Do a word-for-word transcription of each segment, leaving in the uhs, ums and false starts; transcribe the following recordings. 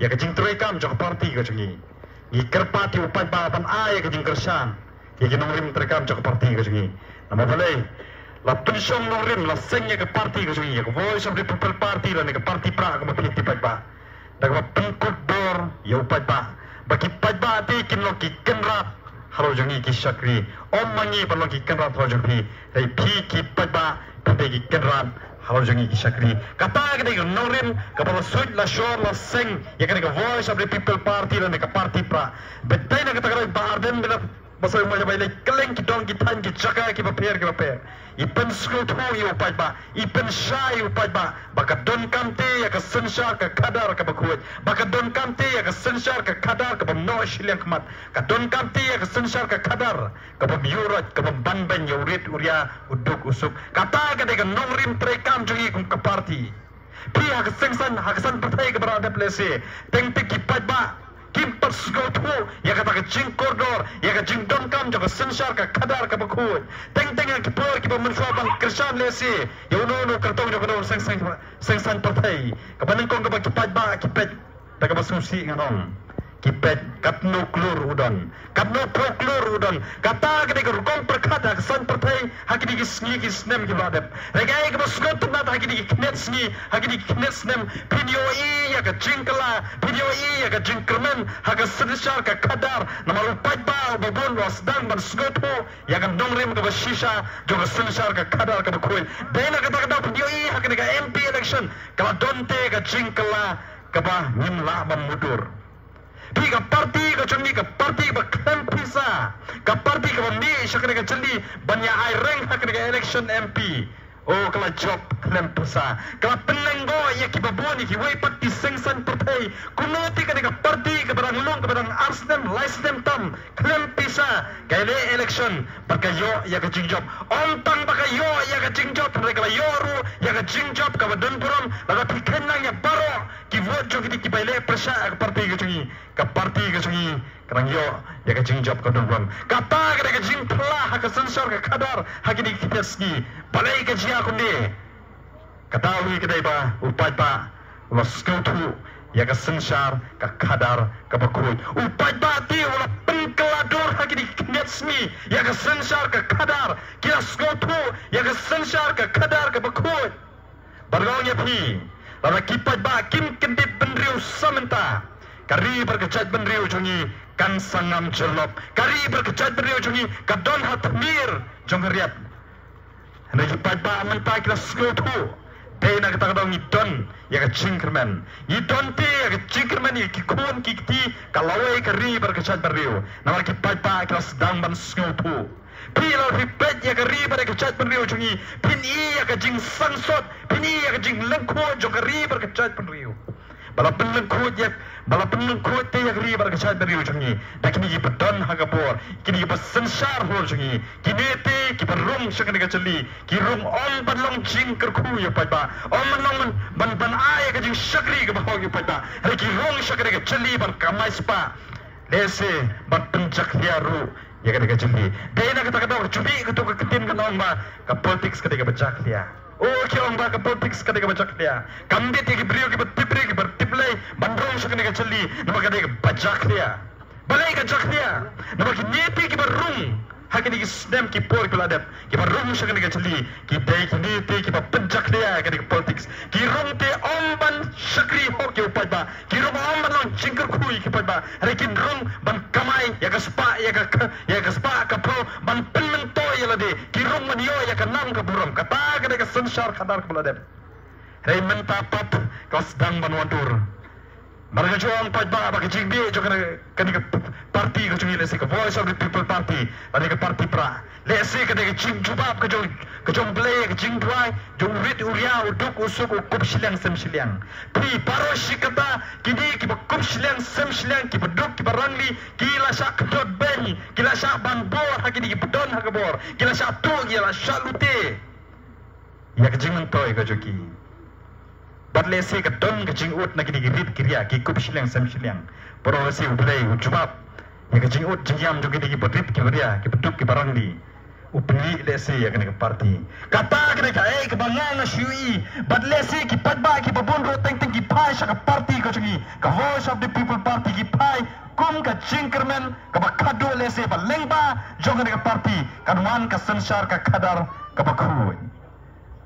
ïa ka jingtrei kam jong ka party ka jong ngi. Ngi kyrpad ïa u paidbah ban ai ïa ka jingkyrshan ïa ki nongrim trei kam jong ka party ka jong ngi. Namar balei? La pynshong nongrim, la seng ïa ka party ka jong ngi, ïa ka Voice of the People Party lane ka party prah kaba phi, ki paidbah, da kaba pynkupbor ïa u paidbah ba ki paidbah te kin long ki kynrad halor jong ngi ki shakri. Ym ma ngi ban long ki kynrad halor jong phi. Hei phi ki paidbah, phi dei ki kynrad halor jong ngi ki shakri. Kata ka dei ka nongrim kaba la suit, la shor, la seng ïa ka dei ka Voice of the People Party lane ka party prah. Bad dei na kata ka dei ba Ardent Miller Basaiawmoit ba i leit kylleng ki dong ki thaiñ ki jaka kiba pher kiba pher, i pynsngewthuh ïa u paidbah, i pynshai ïa u paidbah ba ka donkam te ïa ka synshar ka khadar kaba khuid, ba ka donkam te ïa ka synshar ka khadar kaba noh shiliang khmat, ka donkam te ïa ka synshar ka khadar kaba ym ïuh roit, kaba ym ban beiñ ïa u rit u ria, u duk u suk. Kata ka dei ka nongrim trei kam jong ngi kum ka party. Phi ha ka seng san, ha ka san pyrthei kaba la dep lehse, teng teng ki paidbah kim pat sngewthuh ïa kata ka jingkordor, ïa ka jingdonkam jong ka synshar ka khadar kaba khuid. Teng teng ha ki por kiba mynshuwa ban kyrshan lehse ïa uno uno u kyrtong jong kano seng seng, seng san pyrthei, kaba nyngkong kaba ki paidbah ki peit da kaba sngewsih, ngan ong, ki peit katno klur u don, katno phew klur u don. Kata ka dei ka rukom pyrkhat ha ka san pyrthei ha kine ki sngi ki snem kiba la dep. Hynrei kaei kaba sngewtynnat, ha kine ki khyndiat sngi, ha kine ki khyndiat snem, phin ïohi ïa ka jingkylla, phin ïohi ïa ka jingkyrmen ha ka synshar ka khadar. Namar u paidbah uba bun u la sdang ban sngewthuh ïa ka nongrim kaba shisha jong ka synshar ka khadar kaba khuid. Dei na kata ka daw phin ïohi ha kane ka M P election ka la don te ka jingkylla kaba ngim lah ban mutdur. Phi, ka party ka jong ngi ka party kaba khlem pisa, ka party kaba mih sha kane ka jylli ban ïa ai reng ha kane ka election M P. Oh, ka la jop khlem pisa. Ka la pynlyngngoh ïa kiba bun, ïa kiwei pat ki seng san pyrthei. Kumno te kane ka party kaba dang lung, kaba dang ar snem, lai snem tam, khlem pisa, ka ïaleh election bad ka ïoh ïa ka jingjop. Ym tang ba ka ïoh ïa ka jingjop, hynrei ka la ïoh ruh ïa ka jingjop kaba don burom. Lada phi kheiñ lang ïa baroh ki vote jong kine kiba ïaleh pyrshah ïa ka party ka jong ngi, ka party ka jong ngi ka dang ïoh ïa ka jingjop ka don burom. Kata ka dei ka jingphylla ha ka synshar ka khadar ha kine ki khyndiat sngi. Balei ka jia kumne? Ka daw hi ka dei ba u paidbah u la sngewthuh ïa ka synshar ka khadar kaba khuid. U paidbah te u la pynkylla dur ha kine ki khyndiat sngi ïa ka synshar ka khadar. Ki la sngewthuh ïa ka synshar ka khadar kaba khuid. Bad nga ong ïa phi, lada ki paidbah kim kyndit bynriew sa mynta, ka ri bad ka jaitbynriew jong ngi kan sa ngam jyllop. Ka ri bad ka jaitbynriew jong ngi ka don ha tmier jong ka riat. Hynrei ki paidbah mynta ki la sngewthuh. Dei na kata ka daw ngi don ïa ka jingkyrmen, ngi don te ïa ka jingkyrmen ïa ki khun ki kti, ka lawei ka ri bad ka jaitbynriew. Namar ki paidbah ki la sdang ban sngewthuh. Phi, lada phi peit ïa ka ri bad ïa ka jaitbynriew jong ngi, phin i ïa ka jingsangsot, phin i ïa ka jinglyngkhuh jong ka ri bad ka jaitbynriew. Ba la pynlyngkhuh ïa, ba la pynlyngkhuh te ïa ka ri bad ka jaitbynriew jong ngi da kine kiba don ha ka bor, kine kiba synshar halor jong ngi. Kine te kiba rung sha kane ka jylli ki rung ym ban long jingkyrkhu ïa u paidbah, ym ban long ban, ban, ban ai ïa ka jingshakri kaba hok ïa u paidbah. Hynrei ki rung sha kane ka jylli ban kamai spah, lehse ban pynjakhlia ruh ïa kane ka jylli. Dei na kata ka daw ka jubab kato ka ktien kan ong ba ka politics ka dei kaba jakhlia. Oh, ki ong ba ka politics ka dei kaba jakhlia. Kam bit ïa ki briew kiba tip ri kiba tip lei ban rung sha kane ka jylli namar ka dei kaba jakhlia. Balei ka jakhlia? Namar kine te kiba rung ha kine ki snem ki por kiba la dep, kiba rung sha kane ka jylli, ki dei kine te kiba pynjakhlia ïa kane ka politics. Ki rung te ym ban shakri hok ïa u paidbah. Ki rung ym ban long jingkyrkhu ïa ki paidbah. Hynrei ki rung ban kamai ïa ka spah, ïa ka, ïa ka spah ka phew, ban pynmyntoi ïa lade. Ki rung ban ïoh ïa ka nam ka burom. Kata ka dei ka synshar khadar kaba la dep. Hynrei mynta pat ka la sdang ban wandur. Namar nga ju ong paidbah ba ka jingbieit jong kane, kane ka party ka jong ngi, lehse ka Voice of the People Party, lane ka party prah, lehse ka dei ka jingjubab ka jong, ka jong U Blei, ka jingduwai jong u rit u ria, u duk u suk, u kup shiliang sem shiliang. Phi, baroh shi katta kine kiba kup shiliang sem shiliang, kiba duk kiba rangli, ki la shah kyndoh beiñ, ki la shah ban bor ha kine kiba don ha ka bor, ki la shah tuh, ki la shah lute ïa ka jingmyntoi ka jong ki. Bad lehse ka don ka jingud na kine ki rit ki ria, ki kup shiliang sem shiliang. Baroh lehse U Blei u jubab ïa ka jingud jingïam jong kine kiba rit kiba ria, kiba duk kiba rangli. u pynïaid lehse ïa kane ka party. Kata kane ka ei kaba nga nga shu ïohi bad lehse ki paidbah kiba bun ruh teng teng ki phai sha ka party ka jong ngi, ka Voice of the People Party, ki phai kum ka jingkyrmen kaba khadduh lehse ba lyngba jong kane ka party kan wan ka synshar ka khadar kaba khuid.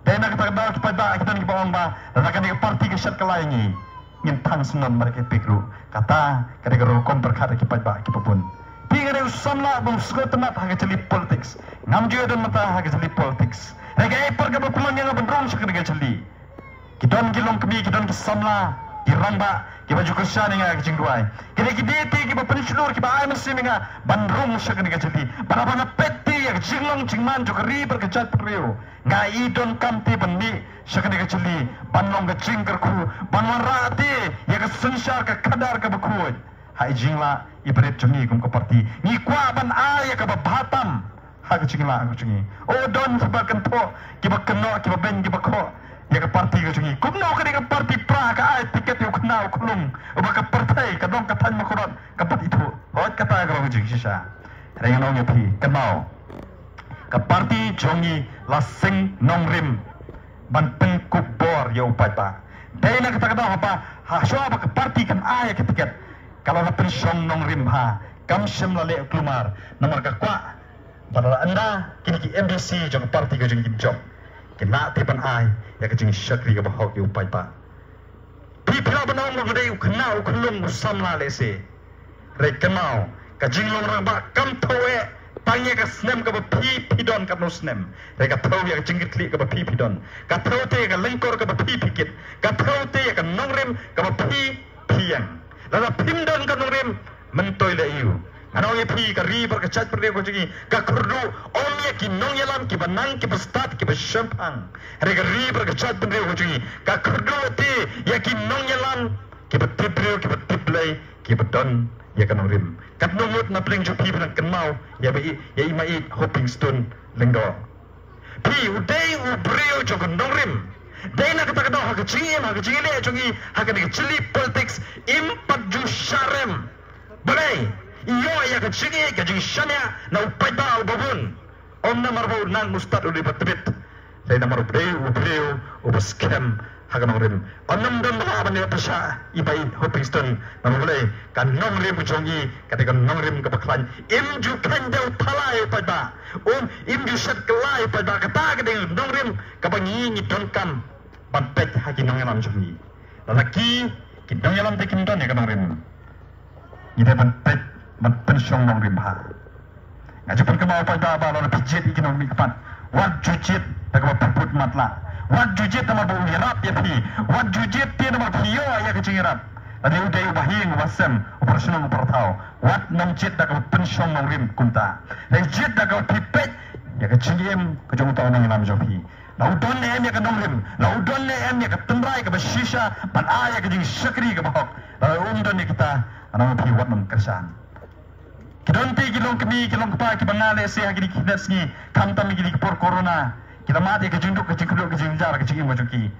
Dei na kata ka daw ki paidbah ki don kiba ong ba lada kane ka party ka shet ka la ïa ngi, ngin thang sngewbha mareh ka pik ruh. Kata ka dei ka rukom pyrkhat ki paidbah kiba bun. Phi nga dei u samla bym sngewtynnat ha ka jylliew politics. Ngam ju ïadon mynta ha ka jylliew politics. Hynrei kaei pat kaba pynlong ïa nga ban rung sha kane ka jylliew. Ki don ki longkmie, ki don ki samla, ki rangbah kiba ju kyrshan ïa nga ka jingduwai. Ki dei ki dei te kiba pynshlur, kiba ai mynsiem ïa nga ban rung sha kane ka jylliew. Bad haba nga peit te ïa ka jinglong jingman jong ka ri bad ka jaitbynriew, nga i donkam te ban mih sha kane ka jylliew ban long ka jingkyrkhu, ban wanrah te ïa ka synshar ka khadar kaba khuid. Ha i jinglah i barit jong ngi kum ka party, ngi kwah ban ai ïa kaba bha tam ha ka jinglah ka jong ngi. O don kiba kynthoh, kiba kynnoh, kiba beiñ, kiba khoh ïa ka party ka jong ngi. Kumno ka dei ka party pra ka ai tiket ïa u khynnah u khyllung uba ka pyrthei, ka dong ka thaiñ Mawkyrwat ka bat ithuh. Hooid, kata ka long ka jingshisha. Hynrei ngan ong ïa phi, kynmaw, ka party jong ngi la seng nongrim ban pynkup bor ïa u paidbah. Dei na kata ka daw haba ha shuwa ba ka party kan ai ïa ka tiket, ka la la pynshong nongrim bha, kam shym la leh kulmar. Namar ka kwah ba la ynda kine ki M D C jong ka party ka jong ngi kin jop, kin lah te ban ai ïa ka jingshakri kaba hok ïa u paidbah. Phi phi lah ban ong ba ka dei u khynnah u khyllung u samla lehse. Hynrei kynmaw, ka jinglong rangbah kam thew eh tang ïa ka snem kaba phi phi don katno snem. Hynrei ka thew ïa ka jingkitkhlieh kaba phi phi don. Ka thew te ïa ka lyngkor kaba phi phi kit. Ka thew te ïa ka nongrim kaba phi phi ïeng. Lada phim don ka nongrim, myntoi leh aiu? Ngan ong ïa phi, ka ri bad ka jaitbynriew ka jong ngi ka kyrduh ym ïa ki nongïalam kiba nang, kiba stad, kiba shemphang. Hynrei ka ri bad ka jaitbynriew ka jong ngi ka kyrduh te ïa ki nongïalam kiba tip briew, kiba tip Blei, kiba don ïa ka nongrim. Katno ngut na pdeng jong phi ba nang kynmaw ïa ba i, ïa i Maieit Hopingstone Lyngdoh. Phi, u dei u briew jong ka nongrim. Dei na kata ka daw ha ka jingim, ha ka jingïaleh jong ngi ha kane ka jylliew politics, im pat ju sharem. Balei? I ïoh ïa ka jingïeit, ka jingshaniah na u paidbah uba bun. Ym namar ba u nang u stad u dei ba tbit. Dei namar u dei u briew uba skhem ha ka nongrim. Ym don ba lah ban ïa pyrshah i Maieit Hopingstone. Namar balei? Ka nongrim jong ngi ka dei ka nongrim kaba khlaiñ. Im ju kheiñ dei u thala ïa u paidbah. Um, im ju shet kylla ïa u paidbah. Kata ka dei nongrim kaba ngi ngi donkam ban peit ha ki nongïalam jong ngi. Lada ki, ki nongïalam te kim don ïa ka nongrim, ngi dei ban peit, ban pynshong nongrim bha. Nga ju pynkynmaw paidbah ba lada phi jied ïa ki nongmihkhmat, wat ju jied da kaba phi bud matlah. Wat ju jied namar ba u ïarap ïa phi. Wat ju jied te namar phi ïoh ïa ka jingïarap. Lada u dei uba hieng, uba sem, uba shnong, uba thaw, wat nym jied da kaba pynshong nongrim kumta. Hynrei jied da kaba phi peit ïa ka jingim ka jong uta u nongïalam jong phi. La u don ne em ïa ka nongrim, la u don ne em ïa ka tynrai kaba shisha ban ai ïa ka jingshakri kaba hok. La u ym don ïa kita, ngan ong ïa phi, wat nym kyrshan. Ki don te ki longkmie, ki longkpa kiba nga lehse ha kine ki khyndai sngi, khamtam ha kine ki por corona, ki la mad ïa ka jingduk, ka jingkyrduh, ka jingjynjar, ka jingim ka jong ki.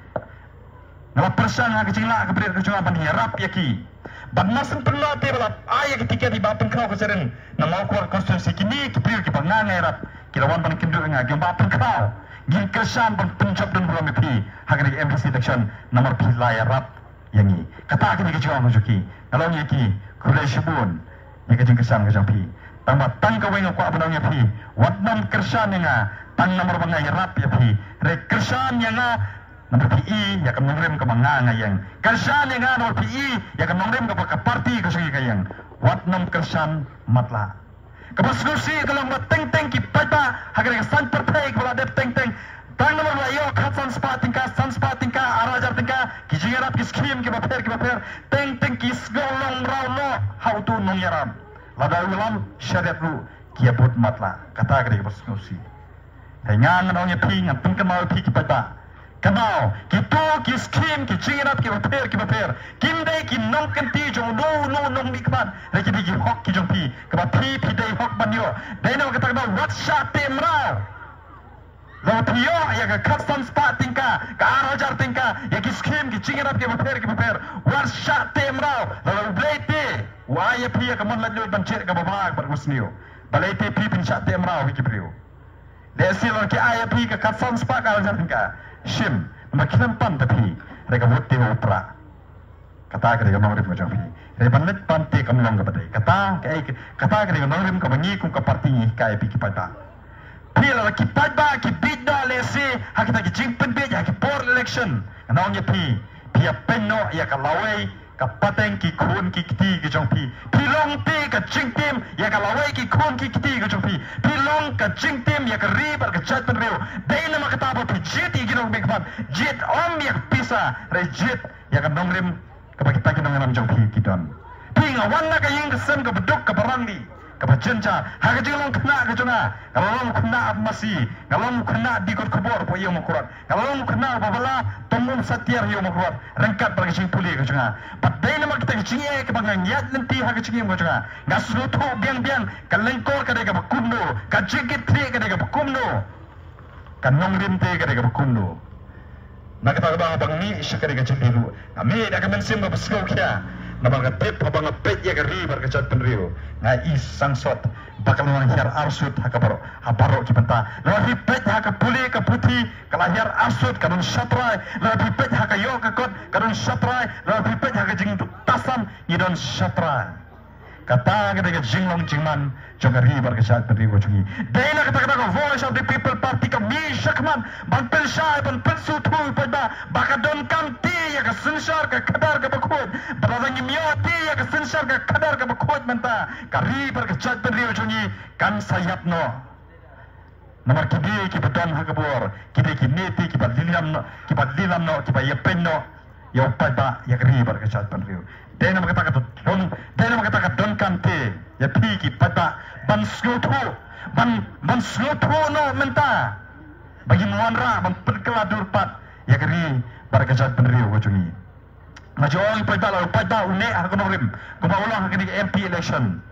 Nga la pyrshang ha ka jinglah ka bariat ka jong nga ban ïarap ïa ki. Bad mar shen pynlong te ba la ai ïa ka tiket i Bah Pynkhraw Kharjahrin na Mawkyrwat constituency, kine ki briew kiba nga nga ïarap ki la wan ban kynduh ïa nga, ki ong Bah Pynkhraw, ngin kyrshan ban pynjop don burom ïa phi ha kane ka M D C election namar phi la ïarap ïa ngi. Kata kane ka jingong ka jong ki. Nga la ong ïa ki, khublei shibun ïa ka jingkyrshan ka jong phi. Tang ba tang kawei nga kwah ban ong ïa phi, wat nym kyrshan ïa nga tang namar ba nga ïarap ïa phi. Hynrei kyrshan ïa nga namar phi i ïa ka nongrim kaba nga nga ïeng. Kyrshan ïa nga namar phi i ïa ka nongrim kaba ka party ka jong ngi ka ïeng. Wat nym kyrshan matlah. Kaba sngewsih ka long ba teng teng ki paidbah ha kane ka saiñ pyrthei kaba la dep teng teng, tang namar ba la ïoh khatsan spah tyngka, san spah tyngka, ar hajar tyngka, ki jingïarap, ki skhim kiba pher kiba pher, teng teng ki sngew long mraw noh ha uto u nongïalam. Lada u ïalam shadep ruh ki ïa bud matlah. Kata ka dei kaba sngewsih. Hynrei nga ngan ong ïa phi, ngan pynkynmaw ïa phi ki paidbah. Kynmaw, kito ki skhim, ki jingïarap kiba pher kiba pher kim dei ki nongkynti jong uno uno u nongmihkhmat. Hynrei ki dei ki hok ki jong phi, kaba phi phi dei hok ban ïoh. Dei na kata ka daw wat shah teh mraw. Lada phi ïoh ïa ka khatsan spah tyngka, ka ar hajar tyngka, ïa ki skhim, ki jingïarap kiba pher kiba pher, wat shah teh mraw. Lada U Blei te u ai ïa phi ïa ka mon laitluid ban jied kaba bha bad kaba sniew, balei te phi phin shah teh mraw ïa ki briew? Dei shi lor ki ai ïa phi ka khatsan spah ka hajar tyngka. Shim, namar khlem pan da phi. Re ka vote te u pra. Kata ka dei ka nongrim ka jong phi. Re ban leit pan te kam long kaba dei. Kata ka ei, kata ka dei ka nongrim kaba ngi kum ka party ngi hikai ïa phi ki paidbah. Phi la ki paidbah ki bieit da lehse ha kita ki jingpynbieit ha ki por election. Nga ong ïa phi, phi ïa pynnoh ïa ka lawei ka pateng ki khun ki kti ki jong phi. Phi long te ka jingtim ïa ka lawei ki khun ki kti ki jong phi. Phi long ka jingtim ïa ka ri bad ka jaitbynriew. Dei namar kata ba phi jied ïa ki nongmihkhmat, jied ym ïa ka pisa, re jied ïa ka nongrim kaba kita ki nongïalam jong phi ki don. Phi, nga wan na ka ïing ka sem kaba duk kaba rangli, kaba jynjar, ha ka jinglong khynnah ka jong nga, nga long khynnah masi, nga long khynnah dikut khubor hapoh ïew Mawkyrwat, nga long khynnah ba la tong um satiar ïew Mawkyrwat ryngkat bad ka jingpule ka jong nga. Bad dei namar kita ki jingeh kaba nga ngiat lynti ha ka jingim ka jong nga, nga sngewthuh biang biang ka lyngkor ka dei kaba kumno, ka jingkit khlieh ka dei kaba kumno. Ka nongrim te ka dei kaba kumno. Na kata kaba nga bang mih sha ka dei ka jingdih ruh, nga mih da ka mynsiem kaba sngewkhia. Namar nga tip haba nga peit ïa ka ri bad ka jaitbynriew, nga i sangsot ba ka la hiar arsut ha ka baroh, ha baroh ki bynta. Lada phi peit ha ka pule ka puthi ka la hiar arsut, ka don shatrai. Lada phi peit ha ka ïoh ka kot ka don shatrai. Lada phi peit ha ka jingtasam ngi don shatrai. Kata ka dei ka jinglong jingman jong ka ri bad ka jaitbynriew ka jong ngi. Dei na kata ka daw ka Voice of the People Party ka mih shakhmat ban pynshai ban pynsngewthuh ïa u paidbah ba ka donkam te ïa ka synshar ka khadar kaba khuid. Ba lada ngim ïoh te ïa ka synshar ka khadar kaba khuid mynta, ka ri bad ka jaitbynriew jong ngi kan sa ïap noh. Namar ki dei kiba don ha ka bor, ki dei kine te kiba lilam noh, kiba lilam noh, kiba ïapeiñ noh ïa u paidbah, ïa ka ri bad ka jaitbynriew. Dei namar kata ka don, dei namar kata ka donkam te ïa phi ki paidbah ban sngewthuh, ban, ban sngewthuh noh mynta ba ngin wanrah ban pynkylla dur pat ïa ka ri bad ka jaitbynriew ka jong ngi. Nga ju ong ïa u paidbah, la u paidbah u neh ha ka nongrim kumba u long ha kane ka M P election.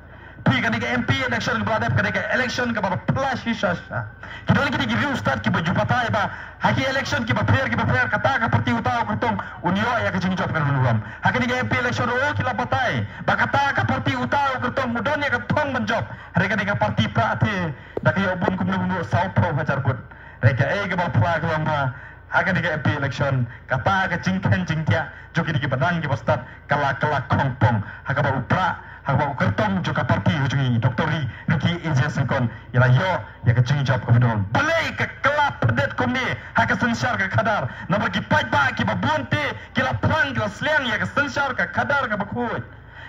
Phi, kane ka M P election kaba la dep ka dei ka election kaba la phylla shisha shisha. Ki don kine ki riewstad kiba ju batai ba ha ki election kiba pher kiba pher kata ka party uta u kyrtong un ïoh ïa ka jingjop ka don ruh. Ha kane ka M P election ruh ki la batai ba kata ka party uta u kyrtong u don ïa ka thong ban jop. Hynrei kane ka party pra te da ka ïoh bun kumno kumno saw phew hajar vote. Hynrei kaei kaba la phylla ka long ba ha kane ka M P election kata ka jingkheiñ jingtiah jong kine kiba nang kiba stad ka la, ka la khongpong. Ha kaba u pra, ha kaba u kyrtong jong ka party ka jong ngi, Doctor Ri-, Ricky A J Syngkon, i la ïoh ïa ka jingjop kaba don. Balei ka kylla pyndet kumne ha ka synshar ka khadar? Namar ki paidbah kiba bun te ki la phrang, ki la sliang ïa ka synshar ka khadar kaba khuid.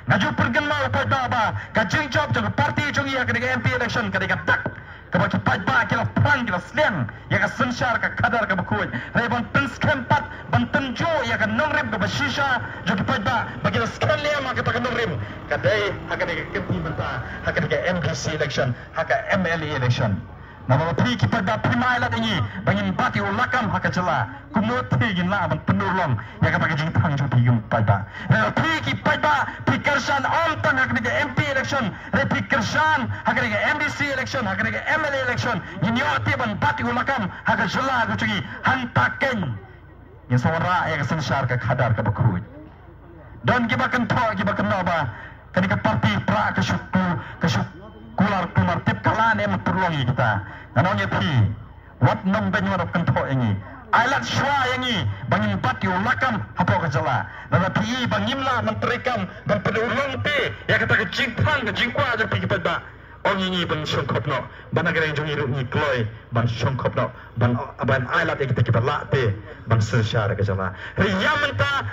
Nga ju pynkynmaw ïa u paidbah ba ka jingjop jong ka party jong ngi ha kane ka M P election ka dei ka dak kaba ki paidbah ki la phrang, ki la sliang ïa ka synshar ka khadar kaba khuid. Hynrei ban pynskhem pat, ban tynjuh ïa ka nongrim kaba shisha jong ki paidbah ba ki la skhem lem ha kata ka nongrim, ka dei ha kane ka kynti mynta, ha kane ka M D C election, ha ka M L A election. Namar ba phi ki paidbah phi ai lad ïa ngi ba ngin bat ïa u lakam ha ka jylla. Kumno te ngin lah ban pynurlong ïa kata ka jingthrang jong phi ki paidbah? Hynrei phi ki paidbah phi kyrshan ym tang ha kane ka M P election, hynrei phi kyrshan ha kane ka M D C election, ha kane ka M L A election. Ngin ïoh te ban bat ïa u lakam ha ka jylla ka jong ngi? Hangta keiñ ngin sa wanrah ïa ka synshar ka khadar kaba khuid. Don kiba kynthoh, kiba kynnoh ba kane ka party pra ka shu ku-, ka shu kular kumar tip, ka la ne em pynurlong ïa kita. Ngan ong ïa phi, wat nongbeiñ, wat kynthoh ïa ngi. Ai lad shuwa ïa ngi ba ngin bat ïa u lakam hapoh ka jylla. Lada phi i ba ngim lah ban treikam ban pynurlong te ïa kata ka jingthrang ka jingkwah jong phi ki paidbah, ong ïa ngi ban shongkhop noh, ba na ka liang jong ngi ruh ngi kloi ban shongkhop noh, ban, ban ai lad ïa kita kiba lah te ban synshar ka jylla. Hynrei ïa mynta,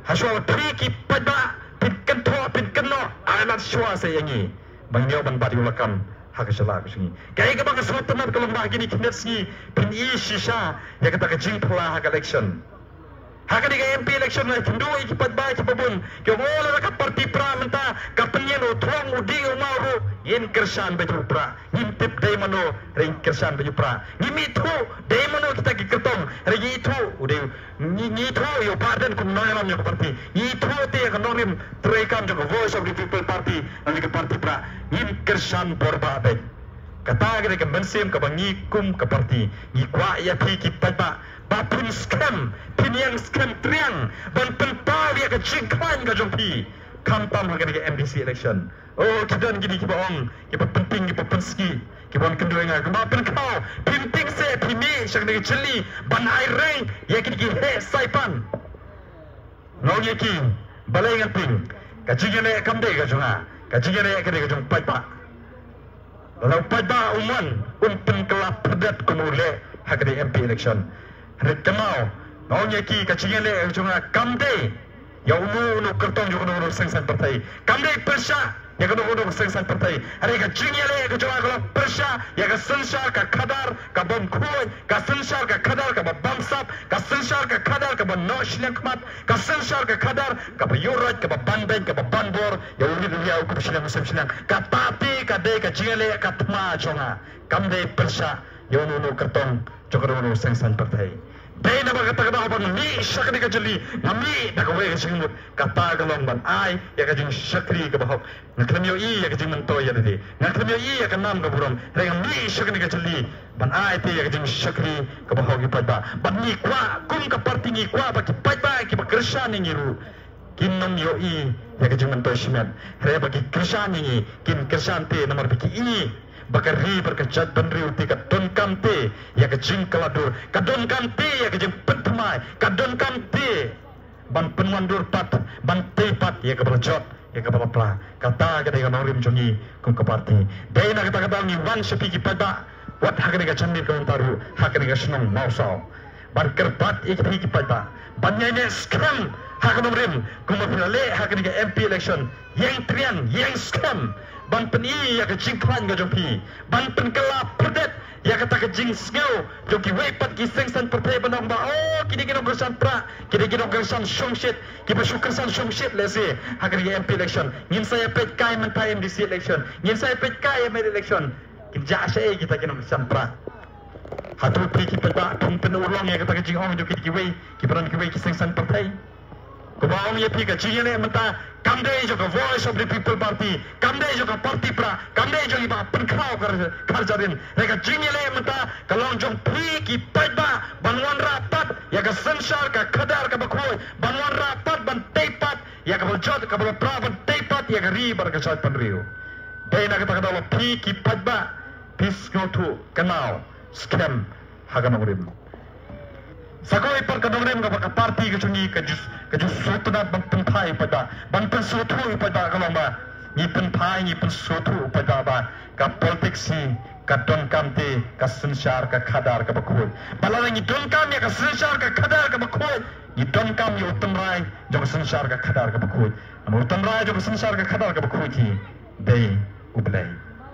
ha shuwa ba phi ki paidbah phin kynthoh, phin kynnoh, ai lad shuwa sa ïa ngi ba ngin ïoh ban bat ïa u lakam ha ka jylla ka jong ngi. Kaei kaba nga sngewtynnat ka long ba ha kine ki khyndiat sngi phin i shisha ïa kata ka jingphylla ha ka election. Ha kane ka M P election nga kynduh ïa ki paidbah kiba bun ki ong, oh, lada ka party pra mynta ka pynïeng u thlong u dih u maw ruh, ngin kyrshan beit u pra. Ngim tip dei mano, hynrei ngin kyrshan beit u pra. Ngim ithuh dei mano kita ki kyrtong, hynrei ngi ithuh u dei, ngi, ngi ithuh ïa u Bah Ardent kum nongïalam jong ka party. Ngi ithuh te ïa ka nongrim treikam jong ka Voice of the People Party, lane ka party pra. Ngin kyrshan bor bah beit. Kata ka dei ka mynsiem kaba ngi kum ka party ngi kwah ïa phi ki paidbah ba phin skhem, phin ïeng skhem triang ban pynpaw ïa ka jingkhlaiñ ka jong phi. Khamtam ha kane ka M D C election. Oh, ki don kine kiba ong, kiba pynting, kiba pynsngi, kiba ong kynduh ïa nga, kumba pynkhaw, pynting se, pynmih sha kane ka jylli ban ai reng ïa kine ki heh saipan. Nga ong ïa ki, balei ngan pynting? Ka jingïaleh kam dei ka jong nga, ka jingïaleh ka dei ka jong paidbah. Lada u paidbah u mon, un pynkylla pyrdet kum u leh ha kane M P election. Hynrei kynmaw, nga ong ïa ki, ka jingïaleh ka jong nga kam dei ïa uno uno u kyrtong jong kano kano ka seng saiñ pyrthei. Kam dei pyrshah ïa kano kano ka seng saiñ pyrthei. Hynrei ka jingïaleh ka jong nga ka long pyrshah ïa ka synshar ka khadar kabym khuid, ka synshar ka khadar kaba bamsap, ka synshar ka khadar kaba noh shiliang khmat, ka synshar ka khadar kaba ïuhroit, kaba ban beiñ, kaba ban bor ïa u rit u ïa, u kup shiliang u sem shiliang. Kata te ka dei ka jingïaleh ka thma jong nga. Kam dei pyrshah ïa uno uno u kyrtong jong kano kano ka seng saiñ pyrthei. Dei namar kata ka daw ba nga mih sha kane ka jylli, nga mih da kawei ka jingmut, kata ka long ban ai ïa ka jingshakri kaba hok. Nga khlem ïohi ïa ka jingmyntoi ïa lade, nga khlem ïohi ïa ka nam ka burom, hynrei nga mih sha kane ka jylli ban ai te ïa ka jingshakri kaba hok ïa u paidbah. Bad ngi kwah, kum ka party ngi kwah ba ki paidbah kiba kyrshan ïa ngi ruh kin ym ïohi ïa ka jingmyntoi shimet. Hynrei ba ki kyrshan ïa ngi, kin kyrshan te namar ba ki i ba ka ri bad ka jaitbynriew te ka donkam te ïa ka jingkylla dur, ka donkam te ïa ka jingpynthymmai, ka donkam te ban pynwandur pat, ban tei pat ïa kaba la jot, ïa kaba la pra. Kata ka dei ka nongrim jong ngi kum ka party. Dei na kata ka daw ngi wan sha phi ki paidbah, wat ha kane ka janmiet ka mynta ruh, ha kane ka shnong Mawsaw, ban kyrpad ïa phi ki paidbah ban ïaineh skhem ha ka nongrim kumba phi la leh ha kane ka M P election. Ïeng triang, ïeng skhem ban pyni ïa ka jingkhlaiñ ka jong phi, ban pynkylla pyrdet ïa kata ka jingsngew jong kiwei pat ki seng saiñ pyrthei ban ong ba, oh, kine ki nongkyrshan prah, kine ki nongkyrshan shongshit, kiba shu kyrshan shongshit lehse ha kane ka M P election. Ngin sa ïa peit kai mynta M D C election, ngin sa ïa peit kai M L A election. Kin jah shaei kita ki nongkyrshan prah? Hato phi ki paidbah phim pynurlong ïa kata ka jingong jong kine kiwei kiba don kiwei ki seng saiñ pyrthei? Kumba ong ïa phi, ka jingïaleh mynta kam dei jong ka Voice of the People Party, kam dei jong ka party prah, kam dei jong i Bah Pynkhraw Khar-, Kharjahrin. Hynrei ka jingïaleh mynta ka long jong phi ki paidbah ban wanrah pat ïa ka synshar ka khadar kaba khuid, ban wanrah pat ban tei pat ïa kaba la jot, kaba la pra, ban tei pat ïa ka ri bad ka jaitbynriew. Dei na kata ka daw ba phi ki paidbah phi sngewthuh, kynmaw, skhem ha ka nongrim. Sa kawei pat ka nongrim kaba ka party ka jong ngi ka ju, ka ju sngewtynnat ban pynphai ïa u paidbah, ban pynsngewthuh ïa u paidbah ka long ba ngi pynphai, ngi pynsngewthuh ïa u paidbah ba ka politics hi ka donkam te ka synshar ka khadar kaba khuid. Bad lada ngi donkam ïa ka synshar ka khadar kaba khuid, ngi donkam ïa u tynrai jong ka synshar ka khadar kaba khuid. Namar u tynrai jong ka synshar ka khadar kaba khuid hi dei U Blei.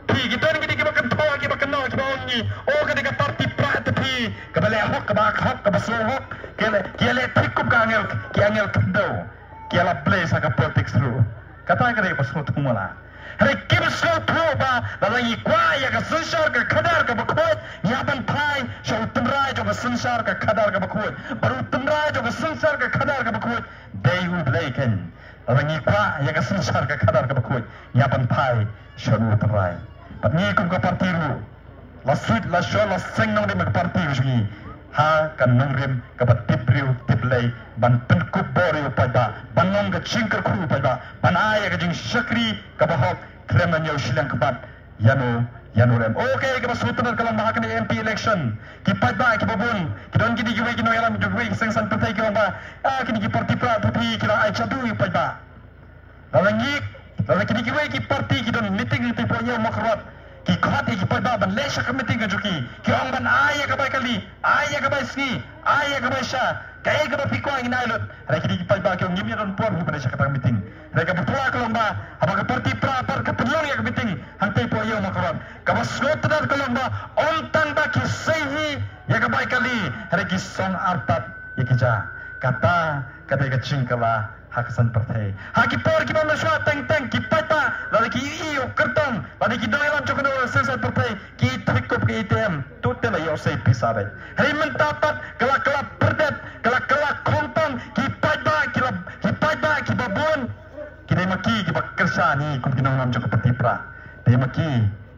Phi, ki don kine kiba kynthoh, kiba kynnoh, kiba ong ngi, oh, kane ka party prah te phi, kaba leh hok, kaba hok, kaba sngewhok, ki leh, ki leh thik kum ka angel, ki angel khyndew, ki la blei sa ka politics ruh. Kata ka dei kaba sngewthuh mala. Hynrei kim sngewthuh ba lada ngi kwah ïa ka synshar ka khadar kaba khuid, ngi hap ban phai sha u tynrai jong ka synshar ka khadar kaba khuid. Bad u tynrai jong ka synshar ka khadar kaba khuid dei U Blei keiñ. Lada ngi kwah ïa ka synshar ka khadar kaba khuid, ngi hap ban phai sha u tynrai. Bad ngi kum ka party ruh, la suit la shor la seng nongrim ka party ka jong ngi ha ka nongrim kaba tip briew tip Blei, ban pynkup bor ïa u paidbah, ban long ka jingkyrkhu u paidbah, ban ai ïa ka jingshakri kaba hok khlem da ñiew shiliang khmat ïano ïano ruh em. Okay, kaba sngewtynnat ka long ba ha kane M P election ki paidbah kiba bun, ki don kine kiwei ki nongïalam jong kiwei ki seng saiñ pyrthei ki ong ba, ah, kine ki party prah te phi ki la ai jadu ïa u paidbah. Lada ngi, lada kine kiwei ki party ki don meeting hangtei hapoh Ïew Mawkyrwat, ki khot ïa ki paidbah ban leit sha ka meeting ka jong ki, ki ong ban ai ïa ka bai kali, ai ïa ka bai sngi, ai ïa ka bai sha, kaei kaba phi kwah ngin ai lut. Hynrei kine ki paidbah ki ong ngim ïa don por hi ban leit sha kata ka meeting. Hynrei kaba pura ka long ba haba ka party prah pat ka pynlong ïa ka meeting hangtei hapoh Ïew Mawkyrwat, kaba sngewtynnat ka long ba ym tang ba ki sei hi ïa ka bai kali, hynrei ki song artat ïa ki ja. Kata ka dei ka jingkylla ha ka saiñ pyrthei. Ha ki por kiba mynshuwa teng teng ki paidbah lada ki ïohi ïa u kyrtong, lada ki nongïalam jong kano ka seng saiñ pyrthei ki thik kup ka A T M, to te la ïoh sei pisa beit. Hynrei mynta pat ka la kylla pyrdet, ka la kylla khongpong, ki paidbah, ki la, ki paidbah kiba bun ki dei ma ki kiba kyrshan ïa ngi kum ki nongïalam jong ka party prah. Dei ma ki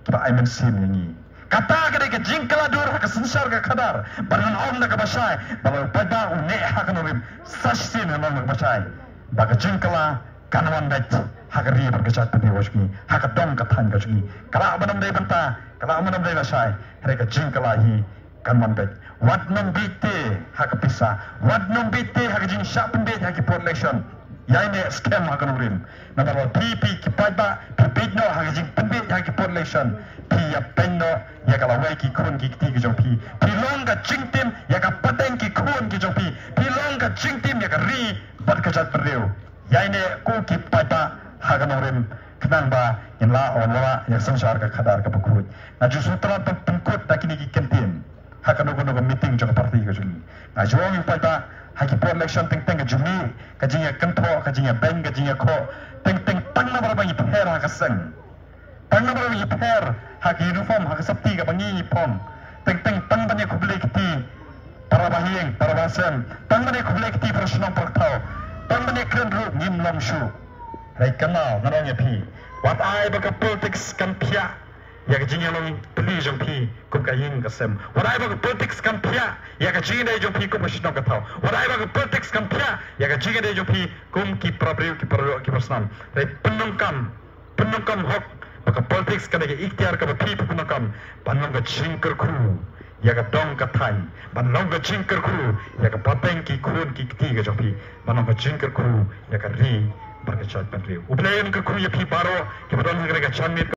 kiba ai mynsiem ïa ngi. Kata ka dei ka jingkylla dur ha ka synshar ka khadar. Bad ngan ong da kaba shai, ba lada u paidbah u neh ha ka nongrim, sa shisien ngan ong da kaba shai ba ka jingkylla kan wan beit ha ka ri bad ka jaitbynriew ka jong ngi, ha ka dong ka thaiñ ka jong ngi. Ka lah ban ym dei bynta, ka lah ban ym dei lashai, hynrei ka jingkylla hi kan wan beit. Wat nym bieit te ha ka pisa, wat nym bieit te ha ka jingshah pynbieit ha ki por election. Ïaineh skhem ha ka nongrim. Namar ba phi, phi ki paidbah, phi bieit noh ha ka jingpynbieit ha ki por election. Phi ïa pynnoh ïa ka lawei ki khun ki kti ki jong phi. Phi long ka jingtim ïa ka pateng ki khun ki jong phi. Phi long ka jingtim ïa ka ri bad ka jaitbynriew. Ïaineh ko ki paidbah ha ka nongrim, khnang ba ngin lah wan wanrah ïa ka synshar ka khadar kaba khuid. Nga ju sngewthuh ban pynkut da kine ki kyntien ha kano kano ka meeting jong ka party ka jong ngi. Nga ju ong ïa ki paidbah, ha ki por election teng teng ka ju mih ka jingïakynthoh, ka jingïabeiñ, ka jingïakhoh, teng teng tang namar ba ngi pher ha ka seng. Tang namar ba ngi pher ha ka uniform, ha ka sopti kaba ngi phong. Teng teng tang ban ïakhublei kti para bahaïing, para bahasem. Tang ban ïakhublei kti para shnong para thaw. Tang ban ïakren ruh ngim long shuh. Hynrei kynmaw, ngan ong ïa phi, wat ai ba ka politics kan phiah ïa ka jingïalong pli jong phi kum ka ïing ka sem. Wat ai ba ka politics kan phiah ïa ka jingïadei jong phi kum ka shnong ka thaw. Wat ai ba ka politics kan phiah ïa ka jingïadei jong phi kum ki para briew, ki para doh, ki para snam. Hynrei pyndonkam, pyndonkam hok ba ka politics ka dei ka iktiar kaba phi pyndonkam ban long ka jingkyrkhu ïa ka dong ka thaiñ, ban long ka jingkyrkhu ïa ka pateng ki khun ki kti ka jong phi, ban long ka jingkyrkhu ïa ka ri bad ka jaitbynriew. U Blei un kyrkhu ïa phi baroh kiba don ha kane ka janmiet.